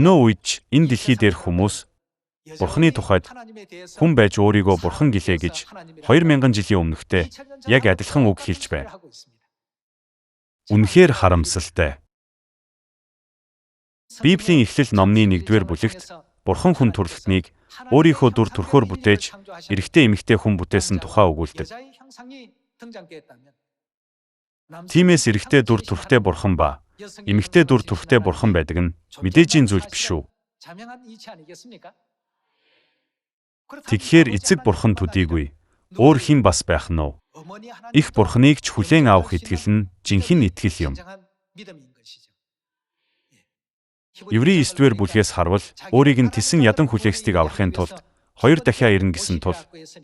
Өнөө үед ч энэ дэлхий дээрх хүмүүс Бурхны тухайд хүн байж өөрийгөө Бурхан гэлээ гэж 2000 жилийн өмнөхтэй яг адилхан үг хэлж байна. Үнэхээр харамсалтай. Библийн Эхлэл номны 1-р бүлэгт Бурхан хүн төрөлхтнийг өөрийнхөө дүр төрхөөр бүтээж эрэгтэй эмэгтэй хүн бүтээсэн тухай өгүүлдэг. Тиймээс эрэгтэй дүр төрхтэй Бурхан ба эмэгтэй дүр төрхтэй Бурхан байдаг нь мэдээжийн зүйл биш үү? Тэгэхээр эцэг Бурхан төдийгүй өөр хэн бас байх нь уу? Их Бурханыг ч хүлээн авах итгэл нь жинхэнэ итгэл юм. Еврей 9-р бүлгээс харвал өөрийг нь тэсэн ядан хүлээгсдийг аврахын тулд 2 дахиа ирнэ гэсэн тул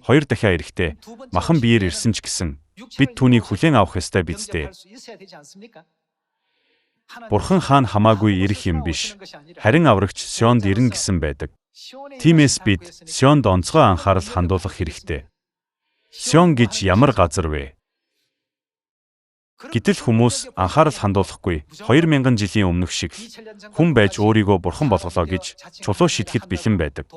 2 дахиа эрэхтэй махан биеэр ирсэн ч гэсэн бид түүнийг хүлээн авах ёстой биз дээ. Бурхан хаан хамаагүй ирэх юм биш. Харин аврагч Сионд ирнэ гэсэн байдаг. Тиймээс бид Сионд онцгой анхаарал хандуулах хэрэгтэй. Сион гэж ямар газар вэ? Гэтэл хүмүүс анхаарал хандуулахгүй 2000 жилийн өмнөх шиг л хүн байж өөрийгөө бурхан болголоо гэж чулуу шидэхэд бэлэн байдаг.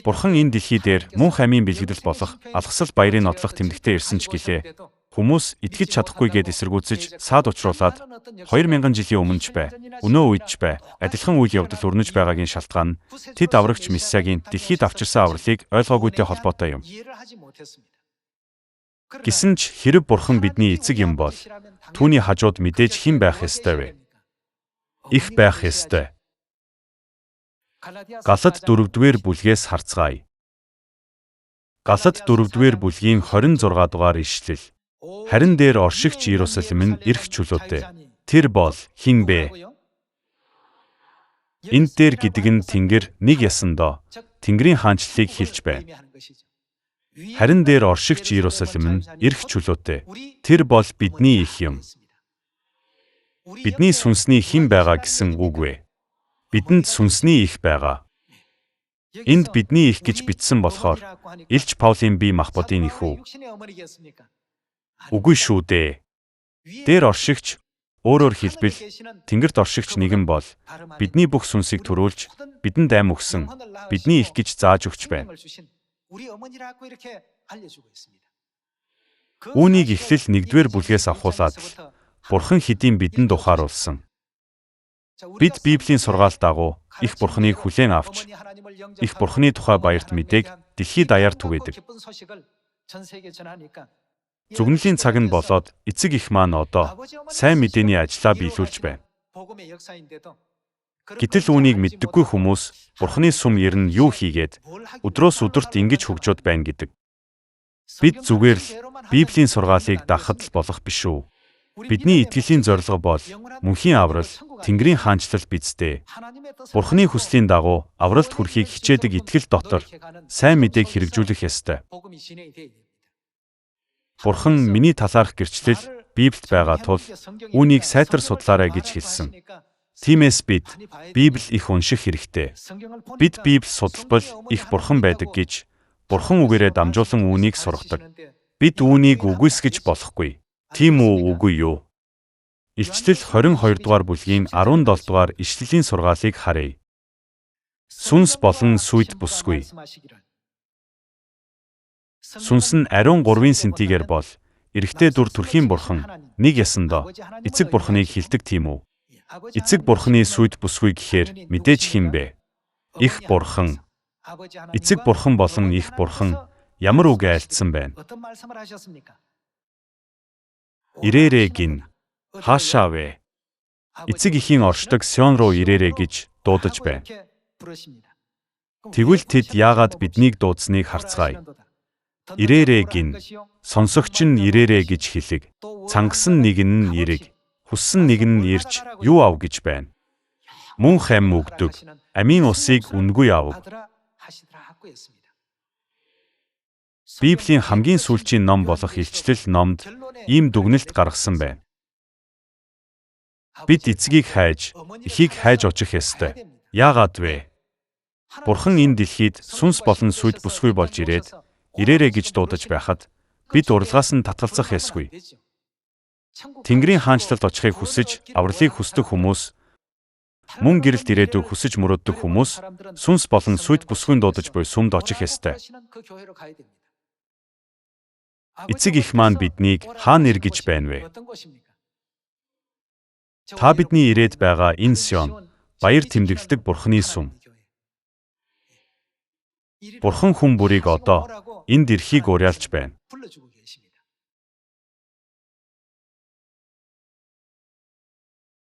Бурхан энэ дэлхий дээр мөн хамийн бэлгэдэл болох алгасал баярын нотлох тэмдэгтээ ирсэн ч гэлээ. Хүмүүс итгэж чадахгүй гээд эсэргүүцэж саад учруулад 2000 жилийн өмнө ч бай, өнөө үед ч бай, адилхан үйл явдал өрнөж байгаагийн шалтгаан нь тэд аврагч Мессиагийн дэлхийд авчирсан авралыг ойлгоогүйтэй холбоотой юм. Гэсэн ч хэрэг Бурхан бидний эцэг юм бол түүний хажууд мэдээж хэн байх ёстой вэ? Их байх ёстой. Галат 4-р бүлгээс харцгаая. Галат 4-р бүлгийн 26 дугаар ишлэл. Харин дээр оршигч Иерусалим нь эрх чөлөөтэй. Тэр бол хэн бэ? Энд дээр гэдэг нь Тэнгэр нэг ясандоо Тэнгэрийн хаанчлалыг хэлж байна. Харин дээр оршигч Иерусалим нь эрх чөлөөтэй. Тэр бол бидний их юм. Бидний сүнсний хэн байгаа гэсэн үг вэ? Бидэнд сүнсний их байгаа. Энд бидний их гэж бичсэн болохоор Илч Паулийн бие махбодын их үү? Үгүй шүү дээ. Дээр оршигч өөрөөр хэлбэл Тэнгэрт оршигч нэгэн бол бидний бүх сүнсийг төрүүлж бидэнд ам өгсөн бидний их гэж зааж өгч байна. Үүнийг Эхлэл 1-р бүлгээс авхуулаад л Бурхан хэдийн бидэнд ухааруулсан. Бид Библийн сургаал дагуу их Бурханыг хүлээн авч их Бурханы тухай баярт мэдээг дэлхий даяар түгээдэг. Зүгнэлийн цаг нь болоод эцэг их маань одоо сайн мэдээний ажлаа биелүүлж байна. Гэтэл үүнийг мэддэггүй хүмүүс Бурханы сүм ер нь юу хийгээд өдрөөс өдөрт ингэж хөгжөөд байна гэдэг. Бид зүгээр л Библийн сургаалыг дагахад л болох биш үү? Бидний итгэлийн зорилго бол мөнхийн аврал, Тэнгэрийн хаанчлал биз дээ. Бурханы хүслийн дагуу авралт хүрэхийг хичээдэг итгэл дотор сайн мэдээг хэрэгжүүлэх ёстой. Бурхан миний талаарх гэрчлэл Библиэд байгаа тул үүнийг сайтар судлаарай гэж хэлсэн. Тиймээс бид Библи их унших хэрэгтэй. Бид Библи судалбал их Бурхан байдаг гэж Бурхан үгээрээ дамжуулан үүнийг сургадаг. Бид үүнийг үгүйсгэж болохгүй. Тийм үү, үгүй юу? Илчлэл 22 дугаар бүлгийн 17 дугаар ишлэлийн сургаалыг харъя. Сүнс болон сүйд бүсгүй. Сүнс нь ариун 3 сентигээр бол эрэгтэй дүр төрхийн бурхан нэг ясандоо эцэг бурханыг хилдэг тийм үү? Эцэг бурханы сүйд бүсгүй гэхээр мэдээж хэн бэ? Их бурхан. Эцэг бурхан болон их бурхан ямар үг айлтсан байна? Ирээрээ гин. Хаашаа вэ? Эцэг эхийн оршдог Сион руу ирээрээ гэж дуудаж байна. Тэгвэл тэд яагаад биднийг дуудсныг харцгаая. Ирээрээ гин. Сонсогч нь ирээрээ гэж хэлэг. Цангасан нэг нь эрэг. Хүссэн нэг нь ирж юу ав гэж байна. Мөнх ам өгдөг. Амийн усыг үнэгүй авав. Библийн хамгийн сүүлчийн ном болох Илчлэл номд ийм дүгнэлт гаргасан байна. Бид эцгийг хайж, эхийг хайж очих ёстой. Яагаад вэ? Бурхан энэ дэлхийд сүнс болон сүйд бүсгүй болж ирээд ирээрээ гэж дуудаж байхад бид урилгаас нь татгалзах ёсгүй. Тэнгэрийн хаанчлалд очихыг хүсэж, авралыг хүсдэг хүмүүс Мөн гэрэлт ирээдүйг хүсэж мөрөөддөг хүмүүс сүнс болон сүйт бүсгүйн дуудаж буй сүмд очих ёстой. Эцэг эх маань биднийг хаана эргэж байна вэ? Та бидний ирээд байгаа энэ Сион баяр тэмдэглэдэг Бурханы сүм. Бурхан хүн бүрийг одоо энд ирэхийг уриалж байна.